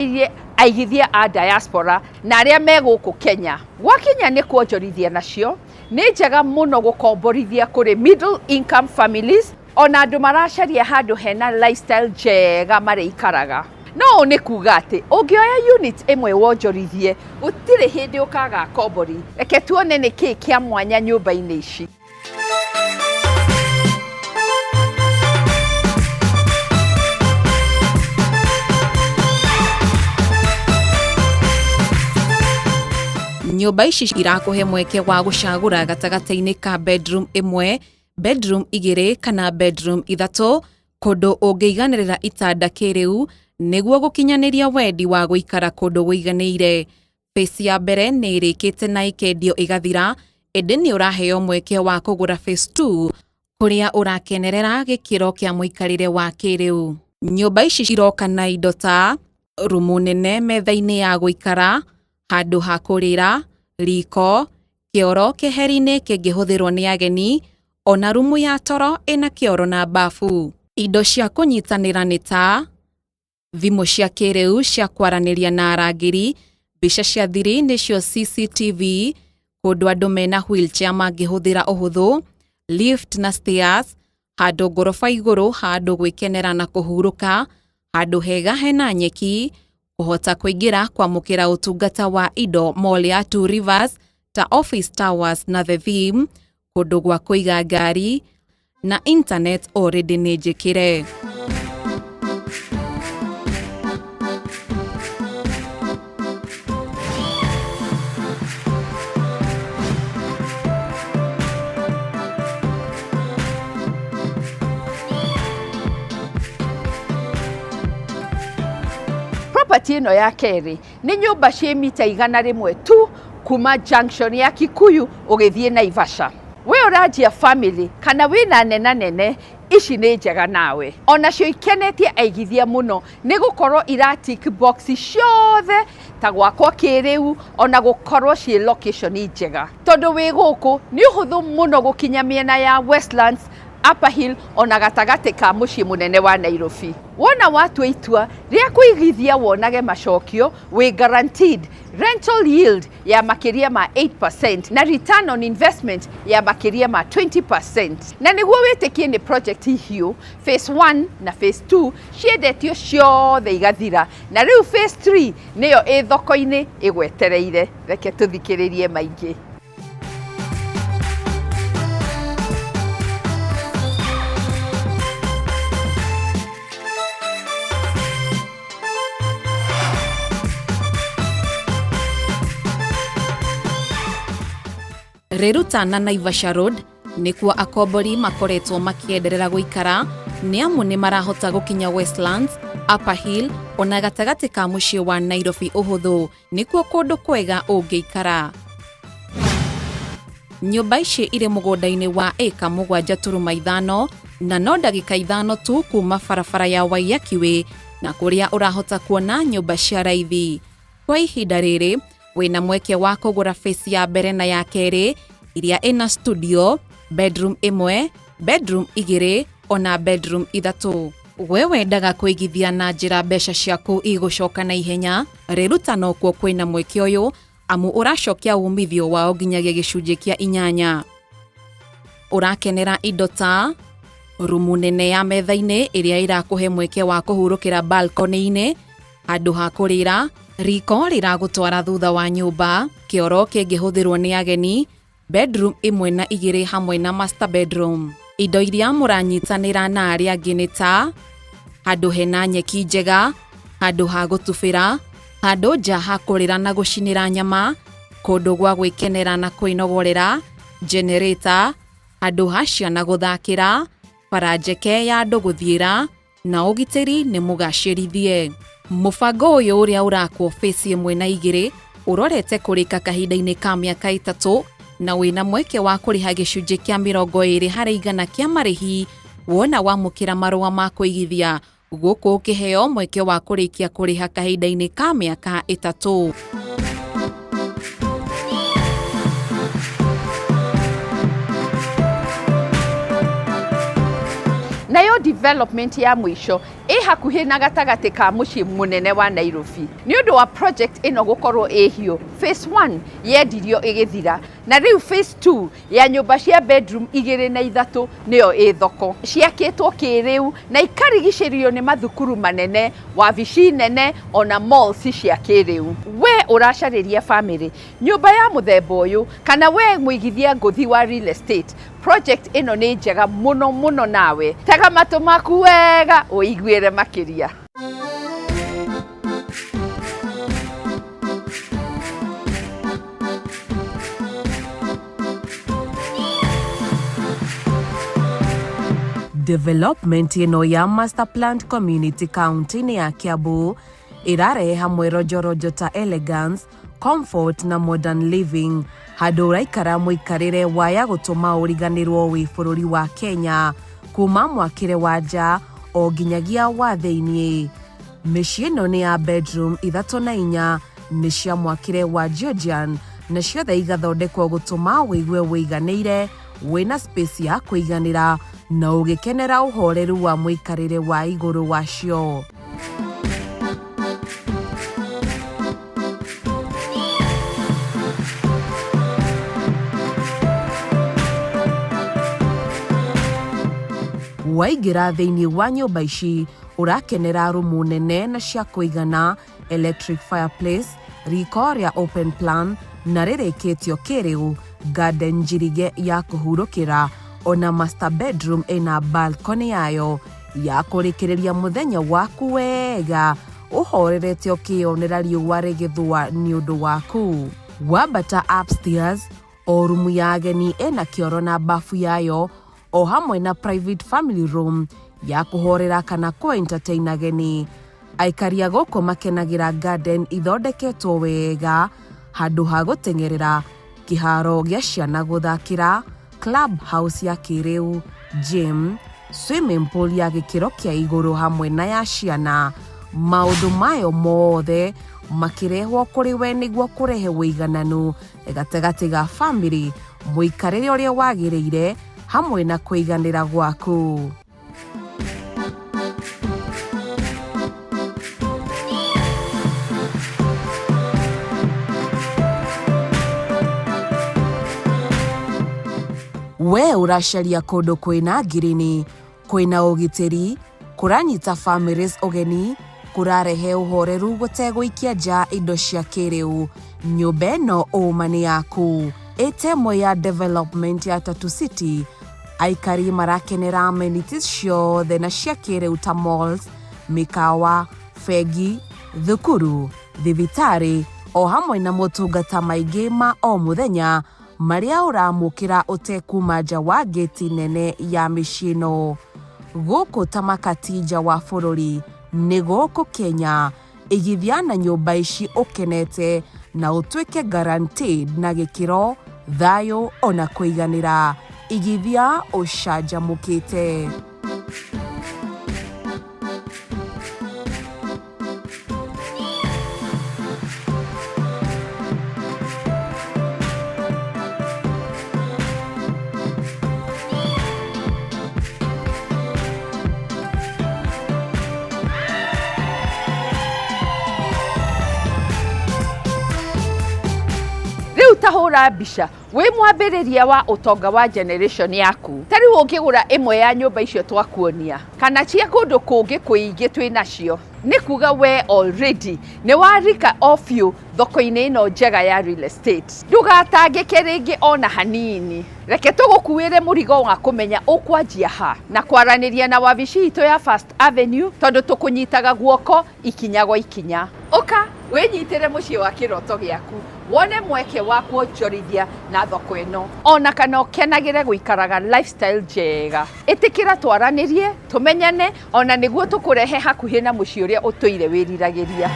Aigithia a diaspora na arĩa me gũkũ Kenya. Gwakinya nĩ kuonjorithia nacio, nĩ njega mũno gũkomborithia kũrĩ middle income families ona andũ maracaria handũ hena lifestyle njega marĩikaraga. No ũũ nĩ kuga atĩ ũngĩoya unit ĩmwe wonjorithie, gũtirĩ hĩndĩ ũkaga akombori. Reke tuone nĩ kĩĩ kĩa mwanya nyũmba-inĩ ici. Nyũmba ici irakũhe mweke wa gũcagũra gatagatĩ-inĩ ka bedroom ĩmwe, bedroom igĩrĩ kana bedroom ithatũ, kũndũ ũngĩiganĩrĩra itanda kĩrĩu nĩguo gũkinyanĩria wendi wa gũikara kũndũ gũiganĩire. Phase ya mbere nĩ ĩrĩkĩte na ĩkendio ĩgathira, ĩndĩ nĩ ũraheo mweke wa kũgũra phase 2 kũrĩa ũrakenerera gĩkĩro kĩa mũikarĩre wa kĩrĩu. Nyũmba ici iroka na indo ta rumu nene metha-inĩ ya gũikara, handũ ha kũrĩra, riko, kĩoro keheri-inĩ kĩngĩhũthĩrwo nĩ ageni, ona rumu ya toro ĩna kĩoro na bafu. Indo cia kũnyitanĩra nĩ ta thimũ cia kĩrĩu cia kwaranĩria na arangĩri, mbica cia thiri nĩcio CCTV, kũndũ andũ mena wheelchair mangĩhũthĩra ũhũthũ, lift na stairs, handũ ngoroba igũrũ handũ gwĩkenera na kũhurũka, handũ hega hena nyeki, kũhota kũingĩra kwamũkĩra ũtungata wa indo mall ya Two Rivers ta Office Towers na The Theme, kũndũ gwa kũiga ngari na internet already nĩ njĩkĩre. Property ĩno ya kerĩ nĩ nyũmba ciĩ mita 100 tu kuma junction ya Kikuyu ũgĩthiĩ Naivasha. We ũranjia family kana wĩna nena nene, ici nĩ njega nawe. Onacio ikenetie aigithia mũno nĩ gũkorwo ira tick box ciothe ta gwakwo kĩrĩu ona gũkorwo ciĩ location njega. Tondũ wĩ gũkũ nĩ ũhũthũ mũno gũkinya mĩena ya Westlands, Upper Hill ona gatagatĩ ka mũciĩ mũnene wa Nairobi. Wona watua itua rĩa kũigithia wonage macokio, wĩ guaranteed rental yield ya makĩria ma 8% na return on investment ya makĩria ma 20%. Na nĩguo wĩtĩkie nĩ project hiũ, phase 1 na phase 2 ciendetio ciothe igathira, na rĩu phase 3 nĩyo ĩ thoko-inĩ ĩgwetereire. Reke tũthikĩrĩrie maingĩ. Riruta na Naivasha Road nĩkuo akombori makoretwo makĩenderera gũikara nĩ amu nĩ marahota gũkinya Westlands, Upper Hill ona gatagatĩ ka mũciĩ wa Nairobi ũhũthũ, nĩkuo kũndũ kwega ũngĩikara. Nyũmba ici irĩ mũgũnda-inĩ wa ĩka 7.5 na no ndagĩka 5 tu kuma barabara ya Waiyaki Way na kũrĩa ũrahota kuona nyũmba cia raithi. Kwa ihinda rĩrĩ wĩna mweke wa kũgũra phase ya mbere na ya kerĩ iria ĩna studio, bedroom ĩmwe, bedroom igĩrĩ ona bedroom ithatũ. We wendaga kũigithia na njĩra mbeca ciaku igũcoka na ihenya, Riruta nokuo kwĩna mweke ũyũ amu ũracokia umithio wao nginyagia gĩcunjĩ kĩa 8. Ũrakenera indo ta rumu nene ya metha-inĩ ĩrĩa ĩrakũhe mweke wa kũhurũkĩra balcony-inĩ, handũ ha kũrĩra, riko rĩragũtwara thutha wa nyũmba, kĩoro kĩngĩhũthĩrwo nĩ ageni, bedroom ĩmwe na igĩrĩ hamwe na master bedroom. Indo iria mũranyitanĩra na arĩa angĩ nĩ ta handũ hena nyeki njega, handũ ha gũtubĩra, handũ nja ha kũrĩra na gũcinĩra nyama, kũndũ gwa gwĩkenera na kwĩnogorera, generator, handũ ha ciana gũthakĩra, bara njeke ya andũ gũthiĩra, na ũgitĩri nĩ mũgacĩrithie. Mũbango ũyũ ũrĩa ũrakwo phase 1 na 2 ũrorete kũrĩka kahinda-inĩ ka mĩaka 3 na wĩna mweke wa kũrĩha gĩcunjĩ kĩa 20% kĩa marĩhi wona wamũkĩra marũa ma kũigithia, gũkũ ũkĩheo mweke wa kũrĩkia kũrĩha kahinda-inĩ ka mĩaka 3. Nayo development ya mũico ĩ Ĩ hakuhĩ na gatagatĩ ka mũciĩ mũnene wa Nairobi. Nĩ ũndũ wa project ĩno gũkorwo ĩ hiũ, phase 1 yendirio ĩgĩthira na rĩu phase 2 ya nyũmba cia bedroom 2 na 3 nĩyo ĩ thoko. Ciakĩtwo kĩrĩu na ikarigicĩrio nĩ mathukuru manene, wabici nene ona malls cia kĩrĩu. We ũracarĩria famĩlĩ nyũmba ya mũthemba ũyũ kana we mũigithia ngũthi wa real estate, project ĩno nĩ njega mũno mũno nawe. Tega matũ maku wega ũiguĩre makĩria. Development ĩno ya Master Planned Community kaunti-inĩ ya Kiambu ĩrarehe hamwe rojorojo ta elegance, comfort na modern living handũ ũraikara mũikarĩre wa ya gũtũma ũriganĩrwo wĩ bũrũri wa Kenya kuma mwakĩre wa nja o nginyagia wa thĩiniĩ. Mĩciĩ ĩno nĩ ya bedroom 3 na 4, nĩ cia mwakĩre wa Georgian na ciothe igathondekwo gũtũma wĩigue wĩiganĩire, wĩna space ya kũiganĩra na ũgĩkenera ũhoreru wa mũikarĩre wa igũrũ wacio. Waingĩra thĩinĩ wa nyũmba ici ũrakenera rumu nene na cia kũigana, electric fireplace, riko rĩa open plan na rĩrĩkĩtio kĩrĩu, garden njirige ya kũhurũkĩra, ona master bedroom ĩna balcony yayo ya kũrĩkĩrĩria mũthenya waku wega ũhorerete ũkĩyonera riũa rĩgĩthũa nĩ ũndũ waku. Wambata upstairs, o rumu ya ageni ĩna kĩoro na bafu yayo o hamwe na private family room ya kũhorera kana kũ entertain ageni. Aikari a gũkũ makenagĩra garden ithondeketwo wega, handũ ha gũteng'erera, kĩharo gĩa ciana gũthakĩra, club house ya kĩrĩu, gym, swimming pool ya gĩkĩro kĩa igũrũ hamwe na ya ciana. Maũndũ mayo mothe makĩrehwo kũrĩ we nĩguo kũrehe ũigananu gatagatĩ ga famĩlĩ, mũikarĩre ũrĩa wagĩrĩire hamwe na kũiganĩra gwaku. We ũracaria kũndũ kwĩna ngirini, kwĩna ũgitĩri, kũranyita families ũgeni, kũrarehe ũhoreru gũtegũikia nja indo cia kĩrĩu, nyũmba ĩno ũma nĩ yaku. Ĩta ĩmwe ya development ya Tatu City, aikari marakenera amenities ciothe na cia kĩrĩu ta malls, mĩkawa, bengi, thukuru, thibitarĩ o hamwe na motungata maingĩ ma o mũthenya marĩa ũramũkĩra ũtekuma nja wa ngĩti nene ya mĩciĩ ĩno. Gũkũ ta Makati nja wa bũrũri, nĩ gũkũ Kenya, igithia na nyũmba ici ũkenete na ũtuĩke guaranteed na gĩkĩro, thayũ ona kũiganĩra. Igithia ũcanjamũkĩte. Rĩu ta hũra mbica wĩ mwambĩrĩria wa ũtonga wa generation yaku. Ta rĩu ũngĩgũra ĩmwe ya nyũmba icio twakuonia kana cia kũndũ kũngĩ kũingĩ twĩ nacio, nĩ kuga we already nĩ warika o biũ thoko-inĩ ĩno njega ya real estate. Ndũgatangĩke rĩngĩ ona hanini. Reke tũgũkuĩre mũrigo wa kũmenya ũkwanjia ha na kwaranĩria na wabici itũ ya First Avenue tondũ tũkũnyitaga guoko ikinya gwa ikinya. Ũka wĩnyitĩre mũciĩ wa kĩroto gĩaku, wone mweke wa kuonjorithia na thoko ĩno ona kana ũkenagĩre gũikaraga lifestyle njega. Ĩtĩkĩra twaranĩrie, tũmenyane ona nĩguo tũkũrehe hakuhĩ na mũciĩ ũrĩa ũtũire wĩriragĩria.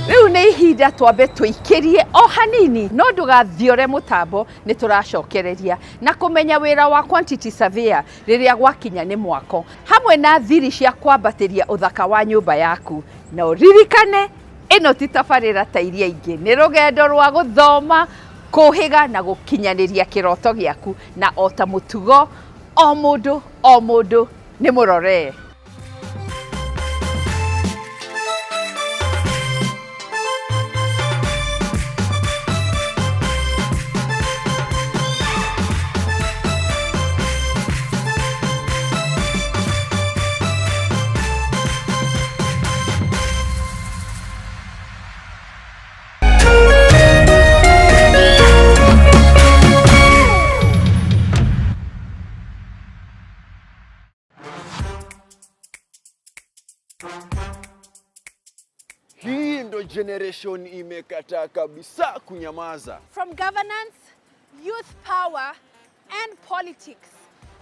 Rĩu nĩ ihinda twambe tũikĩrie o hanini, no ndũgathiore mũtambo, nĩ tũracokereria na kũmenya wĩra wa quantity surveyor rĩrĩa gwakinya nĩ mwako, hamwe na thiri cia kwambatĩria ũthaka wa nyũmba yaku. Na ũririkane, ĩno ti tabarĩra ta iria ingĩ, nĩ rũgendo rwa gũthoma, Kũhĩga na gũkinyanĩria kĩroto gĩaku, na o ta mũtugo o mũndũ o mũndũ nĩ mũroree. Hii ndo generation imekataa kabisa kunyamaza. From governance, youth power, and politics,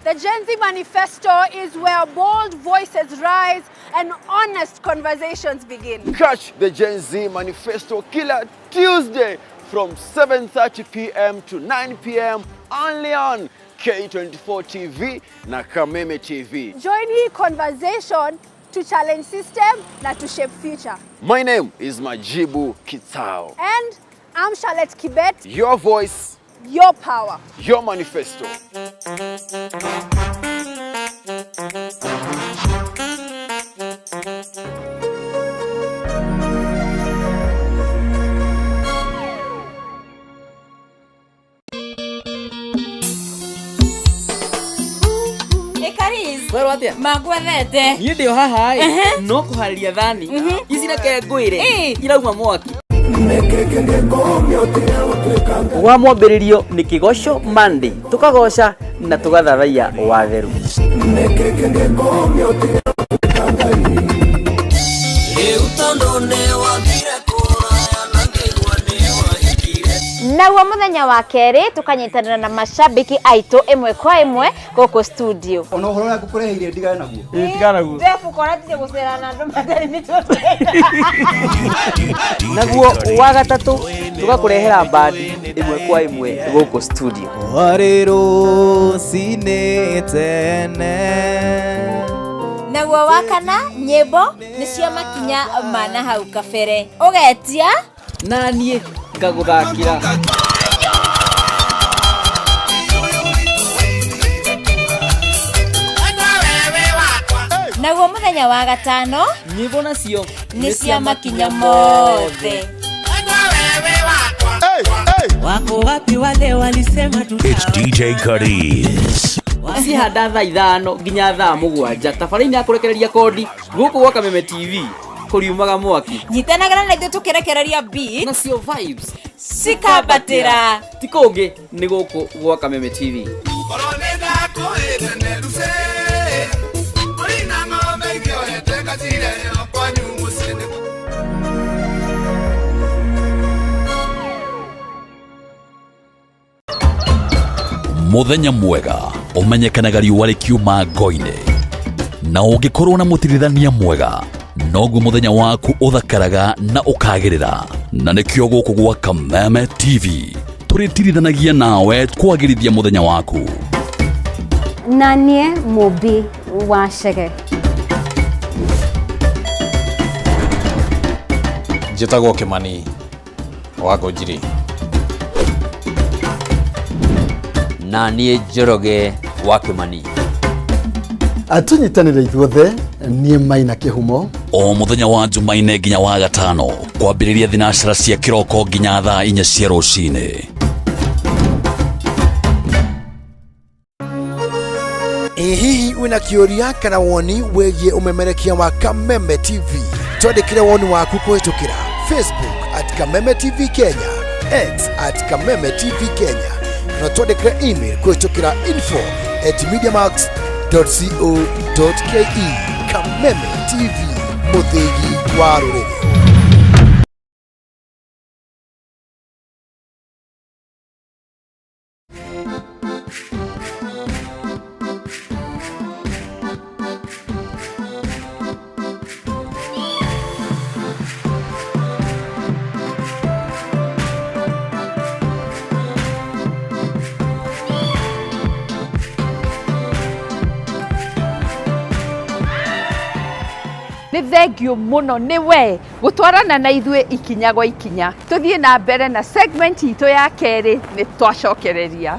the Gen Z Manifesto is where bold voices rise and honest conversations begin. Catch the Gen Z Manifesto kila Tuesday from 7:30 p.m. to 9 p.m. only on K24 TV na Kameme TV. Join the conversation to challenge system na to shape future. My name is Majibu Kitsao. And I'm Charlotte Kibet. Your voice, your power, your manifesto. Kwerwo atia? Magwethete. Niĩ ndĩ o haha ĩ, no kũharĩria thani ici, reke ngwĩre irauma mwaki wa mwambĩrĩrio. Nĩ Kĩgoco Monday, tũkagoca na tũgathathaiya watheru. Naguo muthenya wa kerĩ tũkanyitanĩra na mashabiki aitũ ĩmwe kwa ĩmwe gũkũ studio. Ona ũhoro ũrĩa ngũkũreheire ndigane naguo. Tigana naguo. Ndebuka ũratirie gũcera na andũ matarĩ mĩtwe. Naguo wa gatatũ tũgakũrehera bandi ĩmwe kwa ĩmwe gũkũ studio. Warĩ rũcinĩ tene. Naguo wa kana nyĩmbo nĩcio makinya ma na hau kabere ũgetia. Na niĩ ngagũthakĩra. Naguo mũthenya wa gatano nyĩmbo nacio nĩ cia makinya mothe. Wako wapi wale walisema tuta It's DJ Cuddies. Cihanda thaa 5 nginya thaa 7 tabarĩinĩ ya kũrekereria kondi gũkũ gwa Kameme TV kũriumaga mwaki. Nyitanagĩra na ithuĩ tũkĩrekereria beat nacio vibes cikambatĩra. Ti kũngĩ, nĩ gũkũ gwa Kameme TV. Muthenya mwega ũmenyekanaga riũa rĩkiuma ngo-inĩ, na ũngĩkorwo na mũtirithania mwega noguo mũthenya waku ũthakaraga na ũkagĩrĩra. Na nĩkĩo gũkũ gwa Kameme TV tũrĩtirithanagia nawe kwagĩrithia mũthenya waku. Na niĩ Mũmbi wa Chege. Njĩtagwo Kĩmani wa Ngũnjiri. Na niĩ Njoroge wa Kĩmani. Tũnyitanĩre ithuothe, niĩ Maina Kĩhumo. O mũthenya wa Jumaine nginya wa gatano kwambĩrĩria thinacara cia kĩroko nginya thaa 4 cia rũcinĩ. Ĩ hihi wĩna kĩũria kana woni wĩgiĩ ũmemerekia wa Kameme TV? Twandĩkĩre woni waku kũhĩtũkĩra Facebook @KamemeTV Kenya, X @KamemeTV Kenya, na twandĩkĩre email kũhĩtũkĩra info@mediamax.co.ke. Kameme TV, mũthĩgi wa rũrĩrĩ. Nĩ thengiũ mũno nĩ we gũtwarana na ithuĩ ikinya gwa ikinya. Tũthiĩ na mbere na segment itũ ya kerĩ nĩ twacokereria.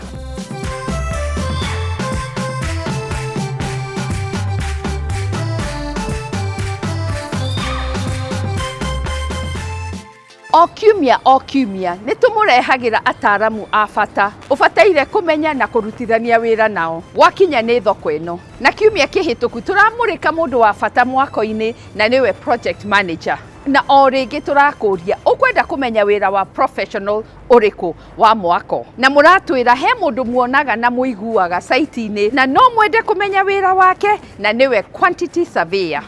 O kiumia o kiumia nĩ tũmũrehagĩra ataaramu a bata ũbataire kũmenya na kũrutithania wĩra nao gwakinya nĩ thoko ĩno. Na kiumia kĩhĩtũku tũramũrĩka mũndũ wa bata mwako-inĩ na nĩwe project manager. Na o rĩngĩ tũrakũria ũkwenda kũmenya wĩra wa professional ũrĩkũ wa mwako, na mũratwĩra he mũndũ muonaga na mũiguaga site-inĩ na no mwende kũmenya wĩra wake na nĩwe quantity surveyor.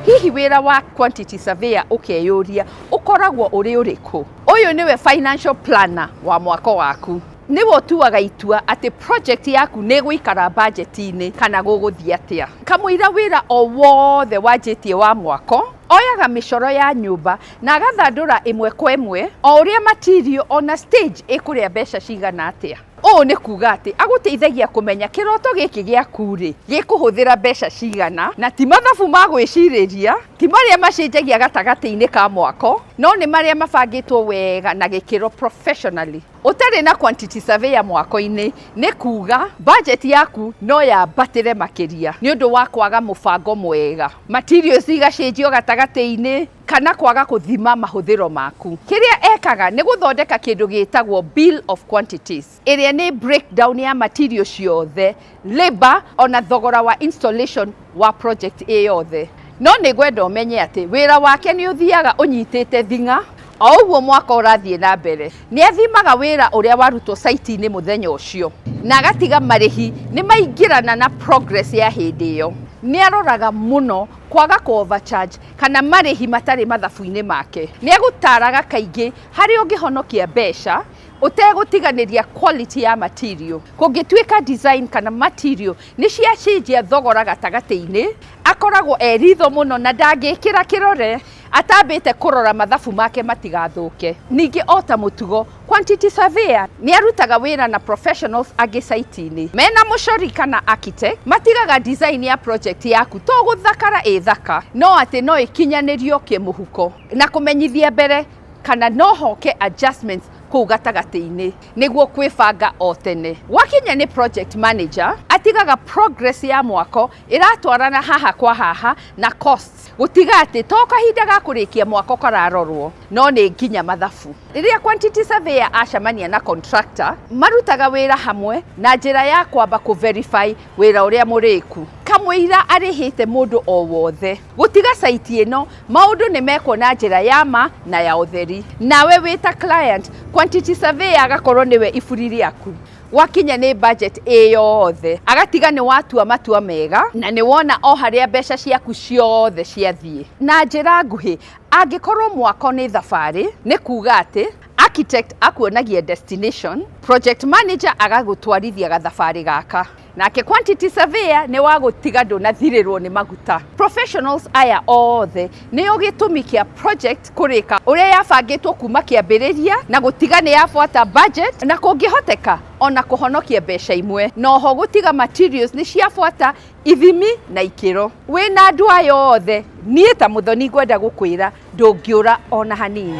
Hihi wĩra wa quantity surveyor ũkeyũria ũkoragwo ũrĩ ũrĩkũ? Ũyũ nĩwe financial planner wa mwako waku. Nĩwe ũtuaga itua atĩ project yaku nĩ ĩgũikara bajeti-inĩ kana gũgũthiĩ atĩa. Kamũira wĩra o wothe wanjĩtie wa mwako, oyaga mĩcoro ya nyũmba na agathandũra ĩmwe kwa ĩmwe o ũrĩa material ona stage ĩkũrĩa mbeca cigana atĩa. Ũũ nĩ kuga atĩ agũteithagia kũmenya kĩroto gĩkĩ gĩaku-rĩ, gĩkũhũthĩra mbeca cigana, na ti mathabu ma gwĩcirĩria, ti marĩa macenjagia gatagatĩ-inĩ ka mwako, no nĩ marĩa mabangĩtwo wega na gĩkĩro professionally. Ũtarĩ na quantity surveyor mwako-inĩ, nĩ kuga budget yaku no yambatĩre makĩria nĩ ũndũ wa kwaga mũbango mwega, materials igacenjio gatagatĩ-inĩ, kana kwaga kũthima mahũthĩro maku. Kĩrĩa ekaga nĩ gũthondeka kĩndũ gĩtagwo bill of quantities, ĩrĩa nĩ breakdown ya material ciothe, labor ona thogora wa installation wa project ĩ yothe. No nĩ ngwenda ũmenye atĩ wĩra wake nĩ ũthiaga ũnyitĩte thing'a o ũguo mwaka ũrathiĩ na mbere. Nĩ athimaga wĩra ũrĩa warutwo site-inĩ mũthenya ũcio na agatiga marĩhi nĩ maingĩrana na progress ya hĩndĩ ĩyo. Nĩ aroraga mũno kwaga kũ overcharge kana marĩhi matarĩ mathabu-inĩ make. Nĩ agũtaaraga kaingĩ harĩa ũngĩhonokia mbeca ũtegũtiganĩria quality ya material. Kũngĩtuĩka design kana material nĩ ciacenjia thogora gatagatĩ-inĩ, akoragwo e ritho mũno na ndangĩkĩra kĩrore atambĩte kũrora mathabu make matigathũke. Ningĩ o ta mũtugo, quantity surveyor nĩ arutaga wĩra na professionals angĩ site-inĩ. Mena mũcori kana architect, matigaga design ya project yaku to gũthakara ĩ thaka, no atĩ no ĩkinyanĩrio kĩmũhuko na kũmenyithia mbere kana no hoke adjustments kũu gatagatĩ-inĩ nĩguo kwĩbanga o tene. Gwakinya nĩ project manager, atigaga progress ya mwako ĩratwarana haha kwa haha na costs, gũtiga atĩ to kahinda ga kũrĩkia mwako kararorwo, no nĩ nginya mathabu. Rĩrĩa quantity surveyor acemania na contractor, marutaga wĩra hamwe na njĩra ya kwamba kũ verify wĩra ũrĩa mũrĩku. Kamũira arĩhĩte mũndũ o wothe. Gũtiga site ĩno, maũndũ nĩ mekwo na njĩra ya ma na ya ũtheri. Nawe wĩ ta client, quantity surveyor agakorwo nĩwe iburi rĩaku. Gwakinya nĩ budget ĩ yothe, agatiga nĩ watua matua mega na nĩ wona o harĩa mbeca ciaku ciothe ciathiĩ. Na njĩra nguhĩ, angĩkorwo mwako nĩ thabarĩ, nĩ kuga atĩ architect akuonagia destination, project manager agagũtwarithia gathabarĩ gaka, nake quantity surveyor nĩ wa gũtiga ndũnathirĩrwo nĩ maguta. Professionals aya othe nĩo gĩtũmi kĩa project kũrĩka ũrĩa yabangĩtwo kuma kĩambĩrĩria na gũtiga nĩ yabuata budget na kũngĩhoteka ona kũhonokia mbeca imwe, na oho gũtiga materials nĩ ciabuata ithimi na ikĩro. Wĩna andũ aya othe, niĩ ta Mũthoni ngwenda gũkwĩra ndũngĩũra ona hanini.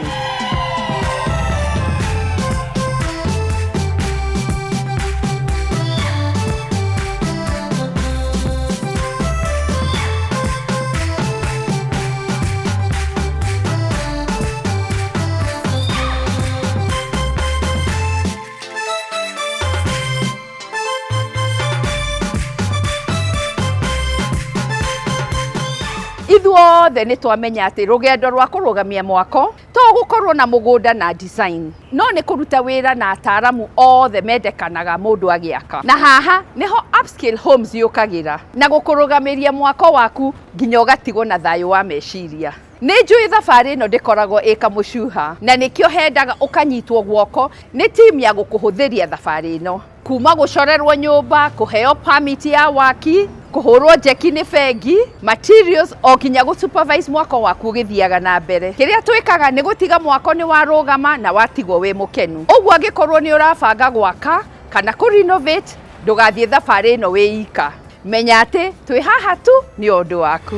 Ithuothe nĩ twamenya atĩ rũgendo rwa kũrũgamia mwako to gũkorwo na mũgũnda na design, no nĩ kũruta wĩra na ataaramu othe mendekanaga mũndũ agĩaka. Na haha nĩho Upscale Homes yũkagĩra na gũkũrũgamĩria mwako waku nginya ũgatigwo na thayũ wa meciria. Nĩ njũĩ thabarĩ ĩno ndĩkoragwo ĩ kamũcuha, na nĩkĩo hendaga ũkanyitwo guoko nĩ team ya gũkũhũthĩria thabarĩ ĩno. Kuma gũcorerwo nyũmba, kũheo permit ya waki, kũhũrwo njeki nĩ bengi, materials o nginya gũ supervise mwako waku ũgĩthiaga na mbere. Kĩrĩa twĩkaga nĩ gũtiga mwako nĩ warũgama na watigwo wĩ mũkenu. Ũguo angĩkorwo nĩ ũrabanga gwaka kana kũ renovate, Ndũgathiĩ thabarĩ ĩno wĩ ika. Menya atĩ twĩ haha tu nĩ ũndũ waku.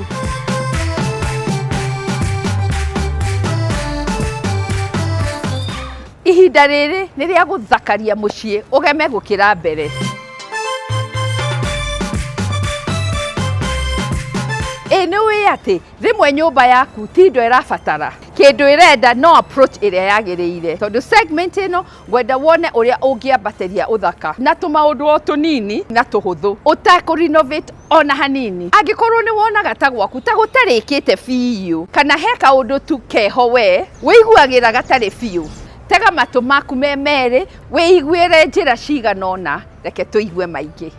Ihinda rĩrĩ nĩ rĩa gũthakaria mũciĩ ũgeme gũkĩra mbere. Ĩ nĩ ũĩ atĩ rĩmwe nyũmba yaku ti indo ĩrabatara, kĩndũ ĩrenda no approach ĩrĩa yagĩrĩire. Tondũ segment ĩno ngwenda wone ũrĩa ũngĩambatĩria ũthaka na tũmaũndũ o tũnini na tũhũthũ ũtekũ renovate ona hanini. Angĩkorwo nĩ wonaga ta gwaku ta gũtarĩkĩte biũ kana he kaũndũ tu keho we wĩiguagĩra gatarĩ biũ, tega matũ maku me merĩ wĩiguĩre njĩra cigana ũna. Reke tũigue maingĩ.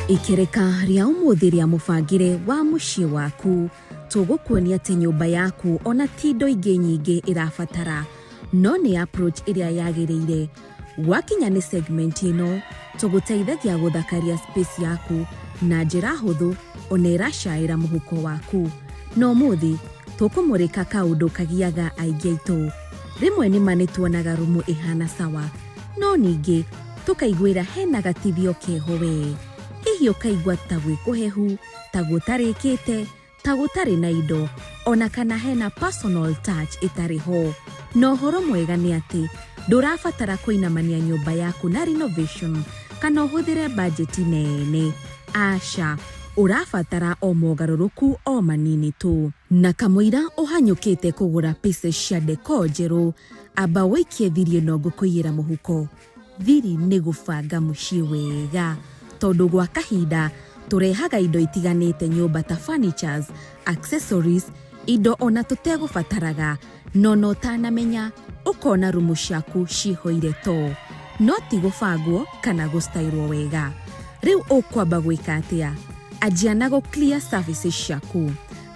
Ikereka rĩa ũmũthĩ rĩa mũbangĩre wa mũciĩ waku, tũgũkuonia atĩ nyũmba yaku ona ti indo ingĩ nyingĩ ĩrabatara, no nĩ approach ĩrĩa yagĩrĩire. Gwakinya nĩ segment ĩno, tũgũteithagia gũthakaria space yaku na njĩra hũthũ ona ĩracaĩra mũhuko waku. Na ũmũthĩ tũkũmũrĩka kaũndũ kagiaga aingĩ aitũ. Rĩmwe nĩma nĩtuonaga rumu ĩhana sawa, no ningĩ tũkaiguĩra hena gatithio keho wee. Hihi ũkaigua ta gwĩ kũhehu, ta gũtarĩkĩte, ta gũtarĩ na indo ona kana hena personal touch ĩtarĩ ho. Na ũhoro mwega nĩ atĩ ndũrabatara kũinamania nyũmba yaku na renovation kana ũhũthĩre bajeti nene. Aca, ũrabatara o mogarũrũku o manini tu. Na kamũira ũhanyũkĩte kũgũra pieces cia decor njerũ, amba ũikie thiri ĩno ngũkũiyĩra mũhuko. Thiri nĩ gũbanga mũciĩ wega tondũ gwa kahinda tũrehaga indo itiganĩte nyũmba ta furnitures, accessories, indo ona tũtegũbataraga na ona ũtanamenya ũkona rumu ciaku cihũire too. No ti gũbangwo kana gũstairwo wega. Rĩu ũkwamba gwĩka atĩa? Anjia na gũ clear surfaces ciaku.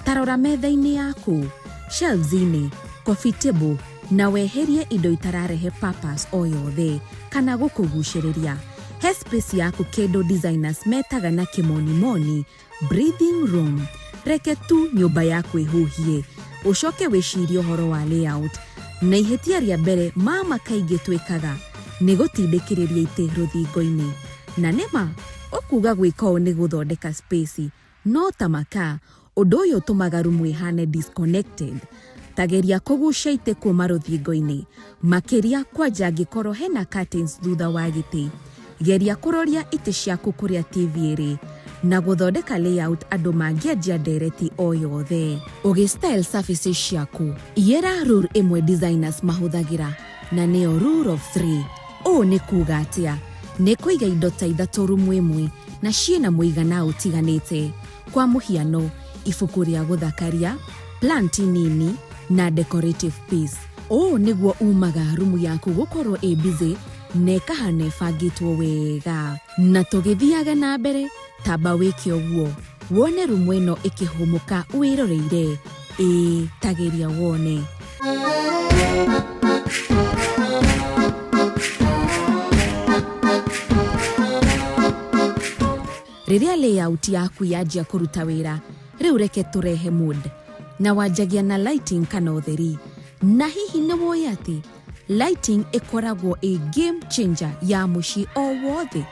Ta rora metha-inĩ yaku, shelves-inĩ, coffee table, na weherie indo itararehe purpose o yothe kana gũkũgucĩrĩria. He space yaku kĩndũ designers metaga na kĩmonimoni breathing room. Reke tu nyũmba yaku ĩhuhie, ũcoke wĩcirie ũhoro wa layout. Na ihĩtia rĩa mbere mama kaingĩ twĩkaga nĩ gũtindĩkĩrĩria itĩ rũthingo-inĩ. Na nĩma ũkuga gwĩka ũũ nĩ gũthondeka space, No ta maka, ũndũ ũyũ ũtũmaga rumu ĩhane disconnected. Ta geria kũgucia itĩ kuuma rũthingo-inĩ, makĩria kwanja angĩkorwo hena curtains thutha wa gĩtĩ. Geria kũroria itĩ ciaku kũrĩa TV ĩrĩ, na gũthondeka layout andũ mangĩanjia ndereti o yothe. Ũgĩ style surfaces ciaku, iyĩra rule ĩmwe designers mahũthagĩra, na nĩyo rule of three. Ũũ nĩ kuuga atĩa? Nĩ kũiga indo ta ithatũ rumu ĩmwe na ciĩna mũigana ũtiganĩte. Kwa mũhiano, ibuku rĩa gũthakaria, plant nini, na decorative piece. Ũũ nĩguo umaga rumu yaku gũkorwo ĩ busy na ĩkahana ĩbangĩtwo wega. Na tũgĩthiaga na mbere, tamba wĩke ũguo wone rumu ĩno ĩkĩhũmũka wĩroreire. Ĩĩ, ta geria wone. Rĩrĩa layout yaku yanjia kũruta wĩra, rĩu reke tũrehe mood. Na wanjagia na lighting kana ũtheri. Na hihi nĩ woĩ atĩ lighting ĩkoragwo ĩ game changer ya mũciĩ o wothe?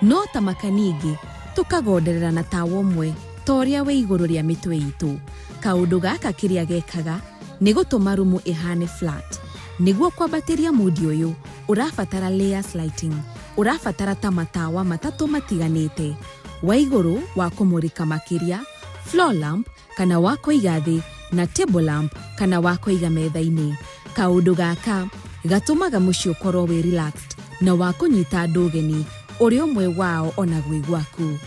No ta maka ningĩ tũkagonderera na tawa ũmwe ta ũrĩa wĩ igũrũ rĩa mĩtwe itũ. Kaũndũ gaka kĩrĩa gekaga nĩ gũtũma rumu ĩhane flat. Nĩguo kwambatĩria mood ũyũ, ũrabatara layers lighting. Ũrabatara ta matawa matatũ matiganĩte, wa igũrũ wa kũmũrĩka makĩria, floor lamp kana wa kũiga thĩ, na table lamp kana wa kũiga metha-inĩ. Kaũndũ gaka gatũmaga mũciĩ ũkorwo wĩ relaxed na wa kũnyita andũ ũgeni ũrĩ ũmwe wao ona gwĩ gwaku.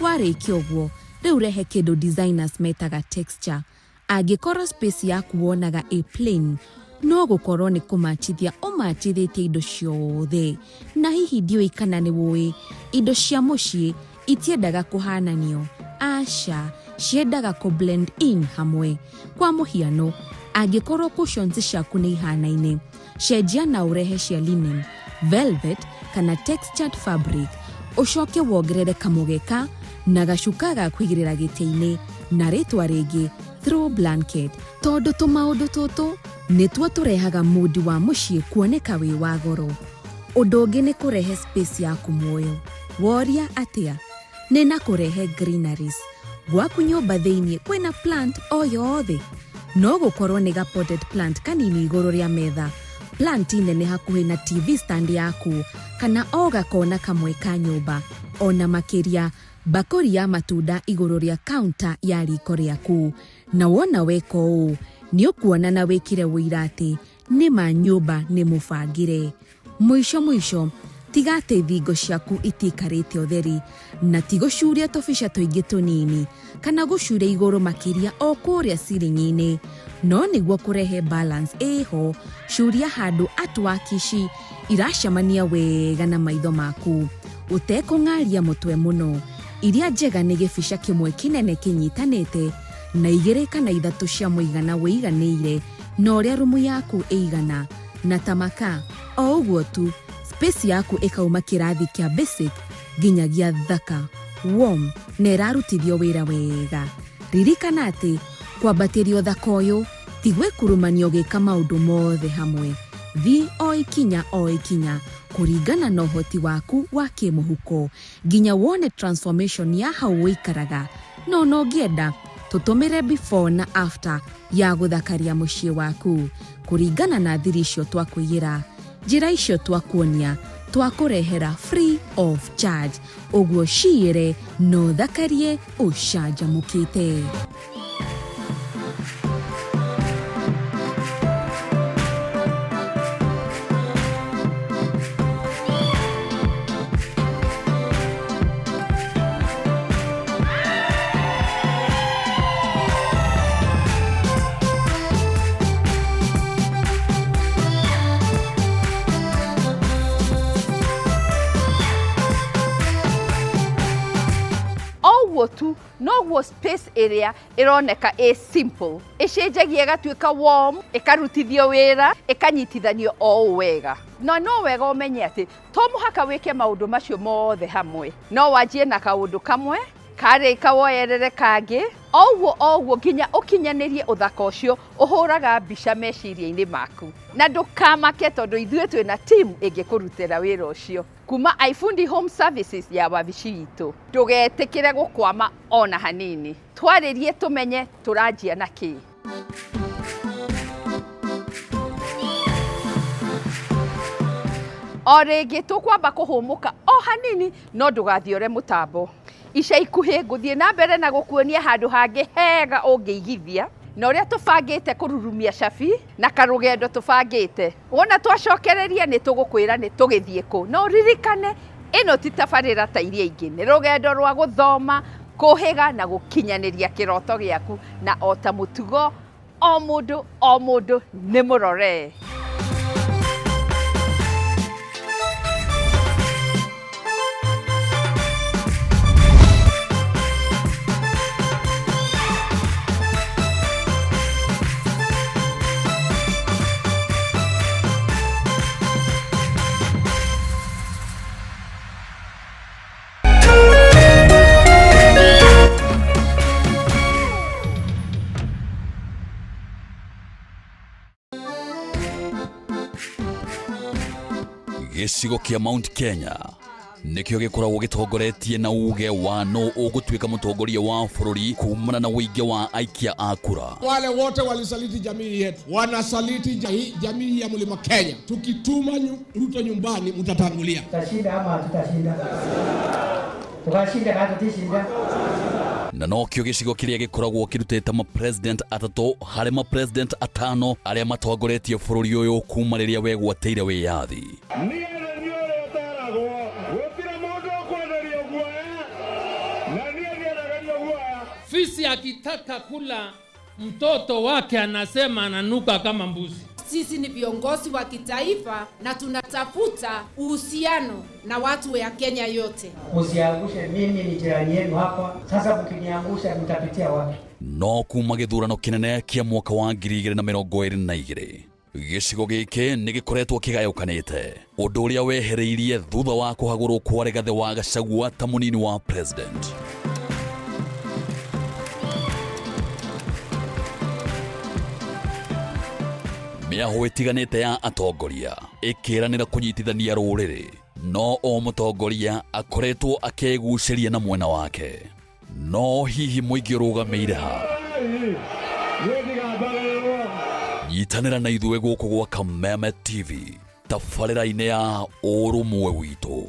Warĩkia ũguo, rĩu rehe kĩndũ designers metaga texture. Angĩkorwo space yaku wonaga ĩ plain, no gũkorwo nĩ kũmachithia ũmachithĩtie indo ciothe. Na hihi ndiũĩ kana nĩ wũĩ, indo cia mũciĩ itiendaga kũhananio, aca, ciendaga kũ blend in hamwe. Kwa mũhiano, angĩkorwo cushions ciaku nĩ ihanaine, cenjia na ũrehe cia linen, velvet kana textured fabric, ũcoke wongerere kamũgeka na gacuka ga kũigĩrĩra gĩtĩ-inĩ na rĩtwa rĩngĩ throw blanket tondũ tũmaũndũ tũtũ nĩtuo tũrehaga mood wa mũciĩ kuoneka wĩ wa goro. Ũndũ ũngĩ nĩ kũrehe space yaku muoyo. Woria atĩa? Nĩ na kũrehe greeneries. Gwaku nyũmba thĩinĩ kwĩna plant o yothe? No gũkorwo nĩ ga potted plant kanini igũrũ rĩa metha, plant nene hakuhĩ na TV stand yaku, kana o gakona kamwe ka nyũmba. Ona makĩria, mbakũri ya matunda igũrũ rĩa counter ya riko rĩaku. Na wona weka ũũ, nĩ ũkuona na wĩkĩre ũira atĩ nĩma nyũmba nĩ mũbangĩre. Mũico mũico, tiga atĩ thingo ciaku itiikarĩte ũtheri, na ti gũcuria tũbica tũingĩ tũnini, kana gũcuria igũrũ makĩria o kũrĩa ceiling-inĩ. No nĩguo kũrehe balance ĩho, curia handũ artwork ici iracemania wega na maitho maku, ũtekũng'aria mũtwe mũno. Iria njega nĩ gĩbica kĩmwe kĩnene kĩnyitanĩte na igĩrĩ kana ithatũ cia mũigana wĩiganĩire na ũrĩa rumu yaku ĩigana. Na ta maka, o ũguo tu, space yaku ĩkauma kĩrathi kĩa basic nginyagia thaka, warm na ĩrarutithio wĩra wega. Ririkana atĩ, kwambatĩria ũthaka ũyũ ti gwĩkurumania ũgĩka maũndũ mothe hamwe. Thiĩ o ikinya o ikinya kũringana na ũhoti waku wa kĩmũhuko nginya wone transformation ya hau ũikaraga. No ona ũngĩenda, tũtũmĩre before na after ya gũthakaria mũciĩ waku kũringana na thiri icio twakũigĩra, njĩra icio twakuonia twakũrehera free of charge, ũguo ciĩre na ũthakarie ũcanjamũkĩte. Oguo tu noguo space ĩrĩa ĩroneka ĩ simple ĩcenjagia ĩgatuĩka warm, ĩkarutithio wĩra, ĩkanyitithanio o ũũ wega. Na no wega ũmenye atĩ to mũhaka wĩke maũndũ macio mothe hamwe, no wanjie na kaũndũ kamwe, karĩka woerere kangĩ, o ũguo o ũguo nginya ũkinyanĩrie ũthaka ũcio ũhũraga mbica meciria-inĩ maku. Na ndũkamake tondũ ithuĩ twĩna team ĩngĩkũrutĩra wĩra ũcio kuma iFundi Home Services ya wabici itũ. Ndũgetĩkĩre gũkwama ona hanini, twarĩrie tũmenye tũranjia na kĩ. O rĩngĩ tũkwamba kũhũmũka o hanini no ndũgathiore mũtambo. Ica ikuhĩ ngũthiĩ na mbere na gũkuonia handũ hangĩ hega ũngĩigithia na ũrĩa tũbangĩte kũrurumia cabi na karũgendo tũbangĩte. Wona twacokereria nĩ tũgũkwĩra nĩ tũgĩthiĩ kũ. No ũririkane ĩno ti tabarĩra ta iria ingĩ, nĩ rũgendo rwa gũthoma, kũhĩga na gũkinyanĩria kĩroto gĩaku, na o ta mũtugo o mũndũ o mũndũ nĩ mũrore. Gĩcigo kĩa Mount Kenya nĩkĩo gĩkoragwo gĩtongoretie na uge wa nũ ũgũtuĩka mũtongoria wa bũrũri kumana na ũingĩ wa aikia a kura. Wale wote walisaliti jamii yetu, wanasaliti jamii ya Mlima Kenya. Tukituma Ruto nyumbani, mtatangulia. Tutashinda ama hatutashinda? Tukashinda kana tutishinda? Na nokĩo gĩcigo kĩrĩa gĩkoragwo kĩrutĩte mapresident atatũ harĩ mapresident atano arĩa matongoretie bũrũri ũyũ kuma rĩrĩa wegwatĩire wĩyathi. Fisi akitaka kula mtoto wake anasema ananuka kama mbuzi. Sisi ni viongozi wa kitaifa na tunatafuta uhusiano na watu ya Kenya yote. Msiangushe, mimi ni jirani yenu hapa. Sasa mkiniangusha mtapitia wapi? No kuma gĩthurano kĩnene kĩa mwaka wa 2022 gĩcigo gĩkĩ nĩ gĩkoretwo kĩgayũkanĩte, ũndũ ũrĩa wehereirie thutha wa kũhagũrwo kwa Rigathĩ wa Gachagua ta mũnini wa president. Mĩahũ ĩtiganĩte ya atongoria ĩkĩranĩra kũnyitithania rũrĩrĩ, no o mũtongoria akoretwo akĩgucĩria na mwena wake. No hihi mũingĩ ũrũgamĩire ha? Nyitanĩra na ithuĩ gũkũ gwa Kameme TV tabarĩra-inĩ ya ũrũmwe witũ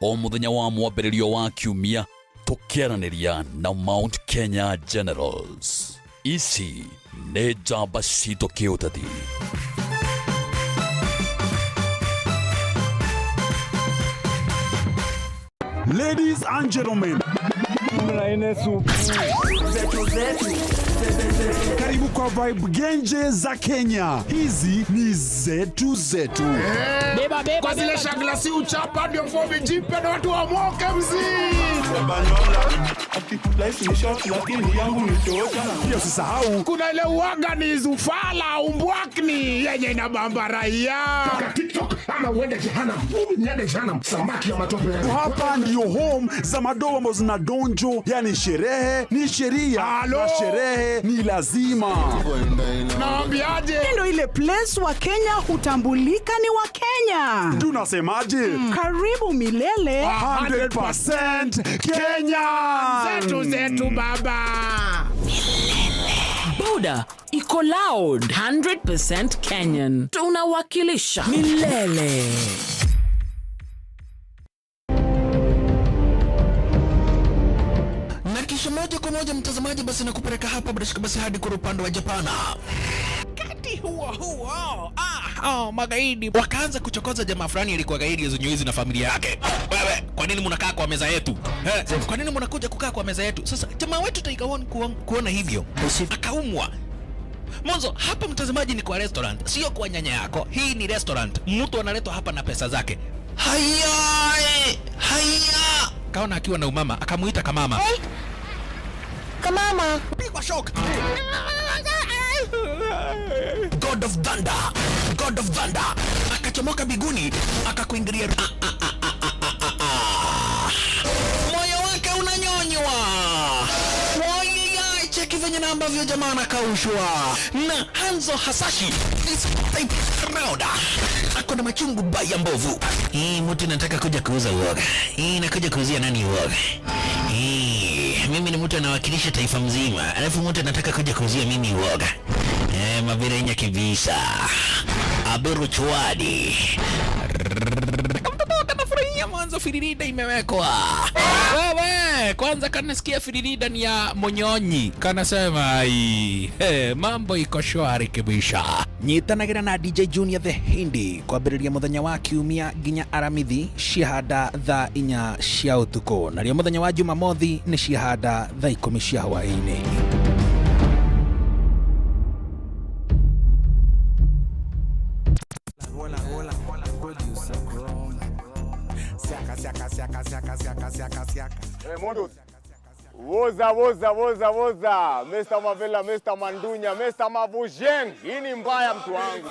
o mũthenya wa mwambĩrĩrio wa kiumia, tũkĩaranĩria na Mount Kenya Generals. Ici nĩ njamba citũ kĩũteti. Ladies and gentlemen, karibu kwa vibe genje za Kenya. Hizi ni zetu zetu. Kwa zile shagla si uchapa ndio fomi jipe na watu wamoke mzii. Pia usisahau kuna ile uaga ni zufala umbwakni yenye inabamba raia. TikTok ama uende jehanamu. Mimi niende jehanamu. Samaki ya matope. Hapa ndio home za madoa ambazo zina donjo, yani sherehe ni sheria na sherehe ni lazima. Naambiaje? Ndio ile place wa Kenya hutambulika ni wa Kenya. Tunasemaje? Karibu milele. 100% Kenya. Zetu zetu baba. Boda iko loud 100% Kenyan. Tunawakilisha milele. Na kisha moja kwa moja mtazamaji, basi nakupeleka hapa bila shaka basi hadi kwa upande wa Japana. Wakati huo huo, magaidi wakaanza kuchokoza jamaa fulani alikuwa gaidi zenye na familia yake. Wewe, kwa nini mnakaa kwa meza yetu? Kwa nini mnakuja kukaa kwa meza yetu? Sasa jamaa wetu Tiger One kuona hivyo akaumwa. Mwanzo hapa mtazamaji ni kwa restaurant, sio kwa nyanya yako. Hii ni restaurant. Mtu analetwa hapa na pesa zake. Haya, haya. Kaona akiwa na umama, akamuita kamama. Hey. Kamama. Pigwa shock. God of Thunder, God of Thunder. Akachomoka biguni, akakuingilia. Moyo wake unanyonywa. Wai, cheki venye na ambavyo jamaa anakaushwa. Na Hanzo Hasashi this type round. Ako na machungu baya mbovu. Hii mtu nataka kuja kuuza uoga. Hii nakuja kuuzia nani uoga? Hii mimi ni mtu anawakilisha taifa mzima. Alafu mtu anataka kuja kuuzia mimi uoga. Mabirenya kibisa. Aberu chwadi. Kamtoto kanafurahia mwanzo firirida imewekwa. Wewe, kwanza kanasikia firirida ni ya Monyonyi. Kanasema ai, mambo iko shwari kibisha. Nyitanagira na DJ Junior the Hindi kwambĩrĩria mũthenya wa kiumia nginya Aramithi ciahanda thaa 4 cia ũtukũ, narĩo mũthenya wa Jumamothi nĩ ciahanda thaa 10 cia hwaĩ-inĩ. Woza, woza, woza, woza. Mr. Mavela, Mr. Mandunya, Mr. Mavujeng. Hii ni mbaya mtu wangu.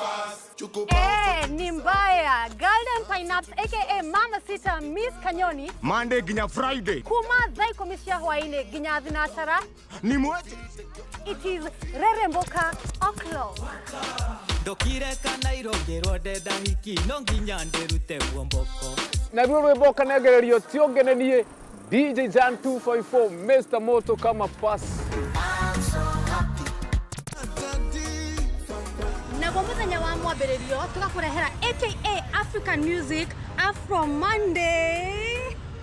Ni mbaya. Golden Pineapple aka Mama Sita Miss Kanyoni. Monday ginya Friday. Kuma thaa 10 cia hwaĩ-inĩ nginya 3. Ni mweche. It is Reremboka o'clock. Ndokire kana irongerwo ndenda hiki no nginya ndĩrute muomboko. Naruo rwĩmbo kanegererio ti ũngenenie DJ Jan 254 Mr. Moto kama pass. Naguo muthenya wa mwambĩrĩrio tũgakũrehera aka African Music Afro Monday.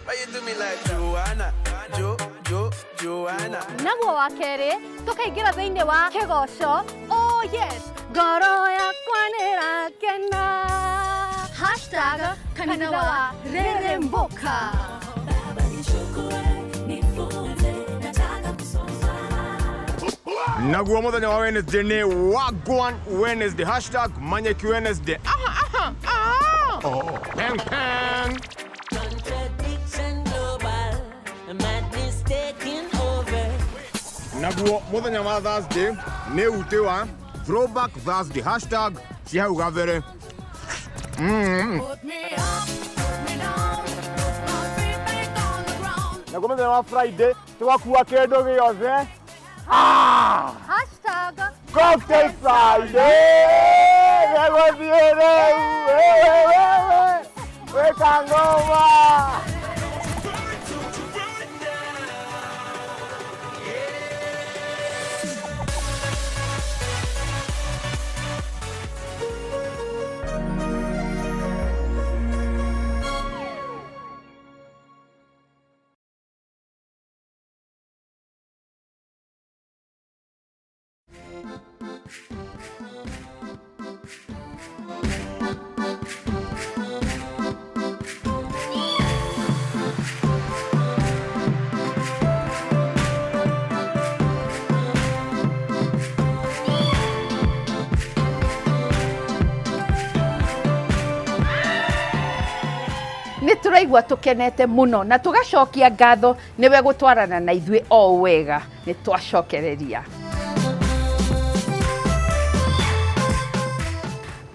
Why you do me like Joanna, Jo, Jo, Joanna? Naguo wa kerĩ tũkaingĩra thĩinĩ wa kĩgoco. Oh yes, ngoro yakwa nĩrakena. Hashtag kanitha wa Reremboka. Naguo muthenya wa Wednesday ni Wagwan Wednesday. Hashtag Manyeki Wednesday. Aha, aha, aha. Oh. Peng, peng. Contradiction global, madness taking over. Naguo muthenya wa Thursday ni ute wa Throwback Thursday. Hashtag cia hau gabere. Put me up, put me down, put my feet back on the ground. Naguo muthenya wa Friday tugakua kindu giothe. Hashtag Cocktail Friday. Reke gũthiĩ rĩu. Wewe wewe. Weka ngoma. Nĩ tũraigua tũkenete mũno na tũgacokia ngatho nĩwe gũtwarana na ithuĩ o wega nĩ twacokereria.